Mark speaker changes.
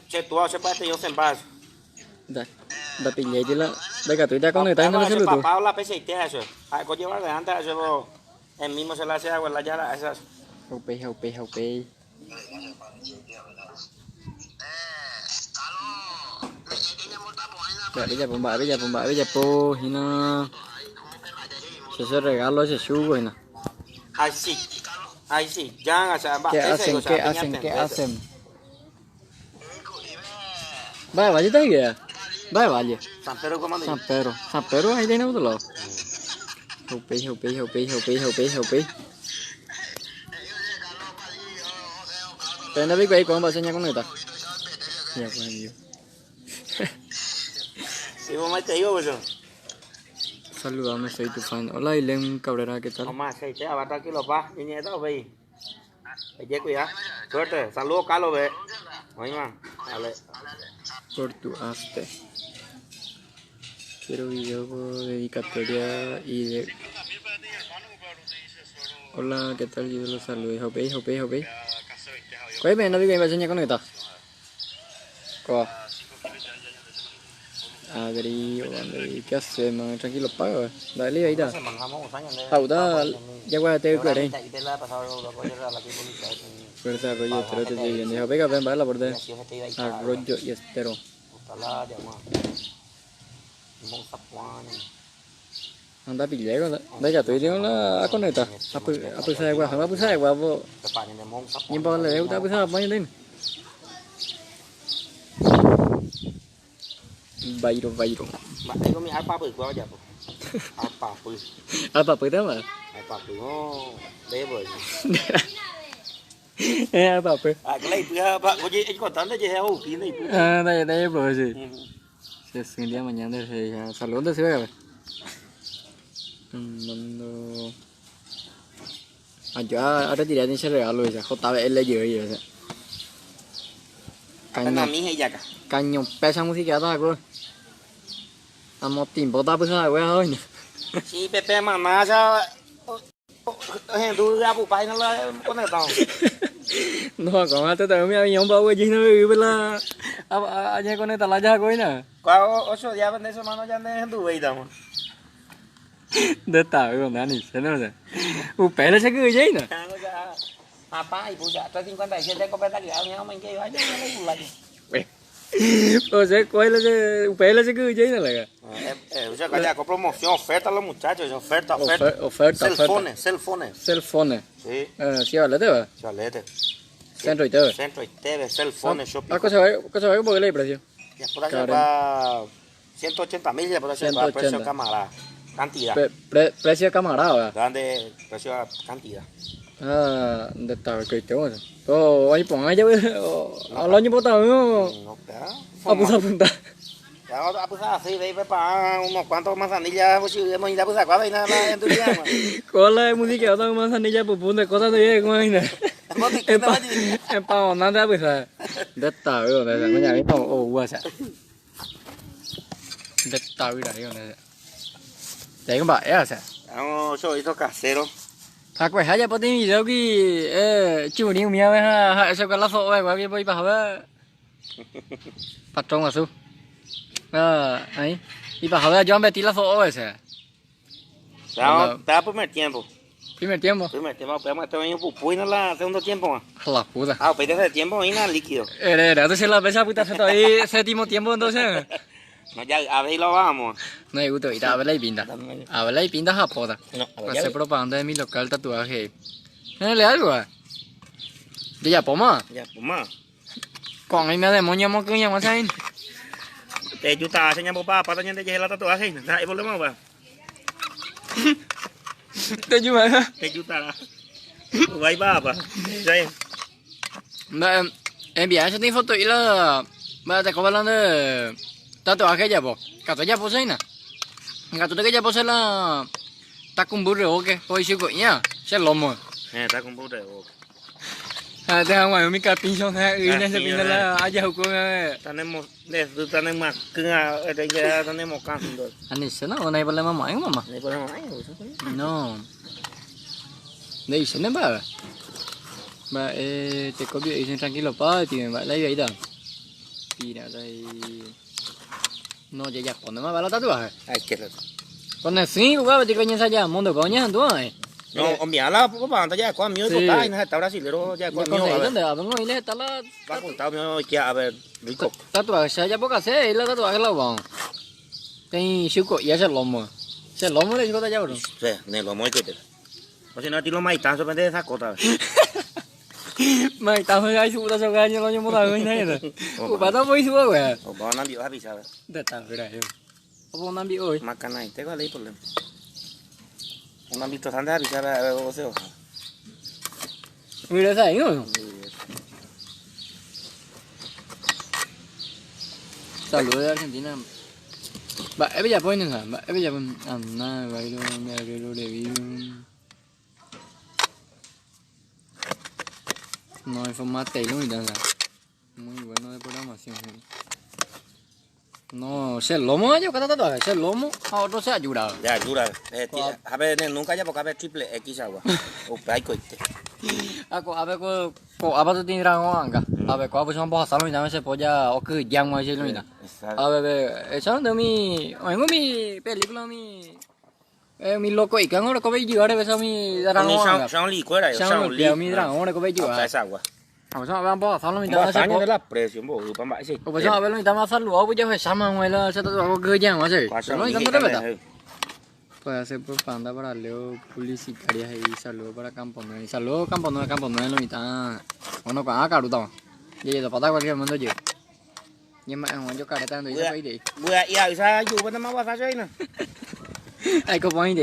Speaker 1: Che túa osẽmba osẽmba.
Speaker 2: Ndapilléi la ndaikatúi aconectar la che Bluetooth.
Speaker 1: Papá la pechaite ha'e chupe. Ha'éko ojevardeánte ha'e chupe el mismo che la che abuela ja ra'e che.
Speaker 2: Upéi ha upéi ha upéi. Mba'e pejapo, mba'e pejapo, mba'e pejapo hína. Che che regalo che chúgo hína.
Speaker 1: Ay sí. Ay sí. Ya, o sea,
Speaker 2: ¿Qué hacen? ¿Qué hacen? ¿Qué hacen? Mba'e valle está idea? Mba'e valle?
Speaker 1: San Pedro comando.
Speaker 2: San Pedro. San Pedro ahí tiene otro lado. Upéi, upéi, upéi, upéi, upéi, upéi. Pero no vi ahí cómo va a ser con esta. Ya pues yo.
Speaker 1: Sí, vos te digo, pues.
Speaker 2: Saludame, soy tu fan. Hola, Ilén Cabrera, ¿qué tal?
Speaker 1: Mamá, aceite, va tranquilo, pa. Niñeta, ve. Hay cuidar. Suerte. Saludos, Carlos, ve. Oiga, dale.
Speaker 2: Por tu aste. Quiero video dedicatoria y de... Hola, ¿qué tal? Yo los saludo. Hopey, hopey, hopey. ¿Cuál es? No digo, iba a enseñar con ¿Cuál? Adri o Andri, ¿qué hacemos? Tranquilo, paga. Dale, ahí está. Pauta, ya guárdate el cuero. Fuerza, arroyo, estero, te estoy viendo. Dijo, pega, ven, va la por Arroyo y estero. Anda pillego, da ya estoy tengo la conecta. A pesar de guapo, a pesar de guapo. Nhưng bao lẽ ta bây giờ bao nhiêu lên. Vairo, vairo.
Speaker 1: Tengo mi alpa pues, cuál ya pues. Alpa pues.
Speaker 2: Alpa pues, tama.
Speaker 1: Alpa pues, no, de pues.
Speaker 2: Alpa pues.
Speaker 1: Ah, que la ipu, oye, el contante ya es un pin de ipu.
Speaker 2: Ah, da da pues sí. Sí, un día mañana se ya. Saludos se ve a ver. Mando. Ah, yo ahora diría ese regalo ese JBL yo yo ese.
Speaker 1: Caño.
Speaker 2: Caño pesa música da go. Amo timbo da pues agua hoy.
Speaker 1: Sí, Pepe mamá ya hendu ya pupa no la conectado.
Speaker 2: No, como te tengo mi avión pa güey, no me la a a conectar la ya güey na.
Speaker 1: ¿Cuál 8 días vende eso mano ya de hendu güey estamos.
Speaker 2: De ta güey, no ni se no sé. Upele se que güey na.
Speaker 1: Papá, y pues ya 357 completa que ya me que yo ya no le
Speaker 2: O sea, ¿cuál es el upele se que güey na la?
Speaker 1: O sea, que ya promoción, oferta a los muchachos, oferta, oferta.
Speaker 2: Oferta,
Speaker 1: Cellphone, cellphone.
Speaker 2: Cellphone.
Speaker 1: Sí.
Speaker 2: Sí, valete, va.
Speaker 1: Sí, valete.
Speaker 2: Centro y TV.
Speaker 1: Centro y TV, cellphone, shopping.
Speaker 2: Ah, cosa va, cosa va, porque le precio.
Speaker 1: Ya por allá va 180 mil, ya por allá va precio camarada. Cantidad.
Speaker 2: Precio camarada, va.
Speaker 1: Grande, precio cantidad.
Speaker 2: Ah, ¿dónde está? ¿Qué te vas? Oh, ahí ponga ya, al año botado,
Speaker 1: no.
Speaker 2: A pusa punta.
Speaker 1: Ya a pusa así, ve pa unos cuantos manzanillas, pues si hemos ido a pusa cuadra y nada más en tu día.
Speaker 2: Cola de música, otra manzanilla pupún de cosas de como ahí. En pa nada pues. De esta, veo, de esa, mañana oh, guasa. De esta vida, digo, de. De como va, esa.
Speaker 1: Vamos, yo hizo casero.
Speaker 2: Ha pues haya poti video ki churi umia ve ha eso con la foto ve que voy para ver. Patrón azul. Ah, ahí. Y para ver yo metí la foto ese.
Speaker 1: Ya, primer tiempo.
Speaker 2: Primer tiempo.
Speaker 1: Primer tiempo, pero este año pupú y no la segundo tiempo.
Speaker 2: La puta.
Speaker 1: Ah, pero ese tiempo ahí nada líquido.
Speaker 2: Era, entonces la pesa puta se ahí séptimo tiempo entonces.
Speaker 1: No, ya, a ver lo vamos.
Speaker 2: No, yo gusto, a ver la pinta. A ver la pinta japoda.
Speaker 1: No, a ver.
Speaker 2: Hacer propaganda de mi local tatuaje. Dale algo, eh. Ya poma.
Speaker 1: Ya poma.
Speaker 2: Con ahí me demonio mo que llama ahí.
Speaker 1: Te yuta seña papá, para ñande la tatuaje, no hay problema, va.
Speaker 2: Te yuta.
Speaker 1: Te yuta. Vai va, pa. Sí.
Speaker 2: Enviar esa foto y la va te hablando de tatuaje ya po. Cato ya po seina. Cato te ya po se la ta con burro o que hoy chico ya, se lomo.
Speaker 1: Ta con burro o.
Speaker 2: Ah, te hago mi capincho, y en ese pinta la haya jugo.
Speaker 1: Tenemos de tenemos que ya tenemos canto.
Speaker 2: Ani se no, no hay problema mamá, mamá.
Speaker 1: No hay problema,
Speaker 2: No. De se ne va. Mba'e teko dicen tranquilo pa, mba'e la ivaíta. Pirata y no jajapónema la tatuaje.
Speaker 1: Ay, qué raro.
Speaker 2: Con el 5, güey, te coño ensaya mundo, coño, andúa, eh.
Speaker 1: No, o la papá, ya con mío y y no está brasilero, ya con mío.
Speaker 2: ¿Dónde? ¿A dónde está la
Speaker 1: Va contado mío que a ver, rico.
Speaker 2: Tatuaje, ya poca se, la tatuaje la vamos. Ten chico, ya se lomo. Se lomo le chico ya, bro.
Speaker 1: Sí, ne lomo y que O si no, ti lo maitán, sorprende de esa cota.
Speaker 2: Maitán, ya su puta soga, ya lo ño moda, güey, nada. O va a voy su güey.
Speaker 1: O va a nambi, va a pisar.
Speaker 2: De tal, mira, yo. O va nambi hoy.
Speaker 1: Macana, y te va a leer por Un ámbito tan de avisar a o sea.
Speaker 2: Mira esa ahí, ¿no? Saludos de Argentina. Va, ya ponen, va, ya ponen. Anda, bailo, me arreglo de vivo. No hay forma de y danza. Muy bueno de programación. No, se lomo yo cada tatuaje, se lomo, a otro se ayuda.
Speaker 1: Ya ayuda. A ver, nunca ya porque a ver triple X agua. O hay coite.
Speaker 2: A ver, ko aba tu tin dragón anga. A ver, ko aba son boja salo y se polla o que yang mo ese lo A ver, esa de mi, oengo mi película mi mi loco y kan ora ko ve llevar esa mi dragón anga.
Speaker 1: Son li cuera, son
Speaker 2: li. Mi dragón ko ve llevar.
Speaker 1: Esa agua.
Speaker 2: O sea, vean boja salo mi se
Speaker 1: de la presión, bo, pa ba ese.
Speaker 2: O sea, a ver lo más saludado pues ya se llama la se tatuaje que yang mo ese. No, y tanto de Puede hacer propaganda para Leo publicitarias y saludos para Campo 9. Y saludos Campo 9, Campo 9 lo mitad. Bueno, con caruta. Y yo pata cualquier momento yo. Y me yo careta ando y se
Speaker 1: Voy a avisar yo, bueno, más voy a hacer ahí, ¿no?
Speaker 2: Ay, como ahí,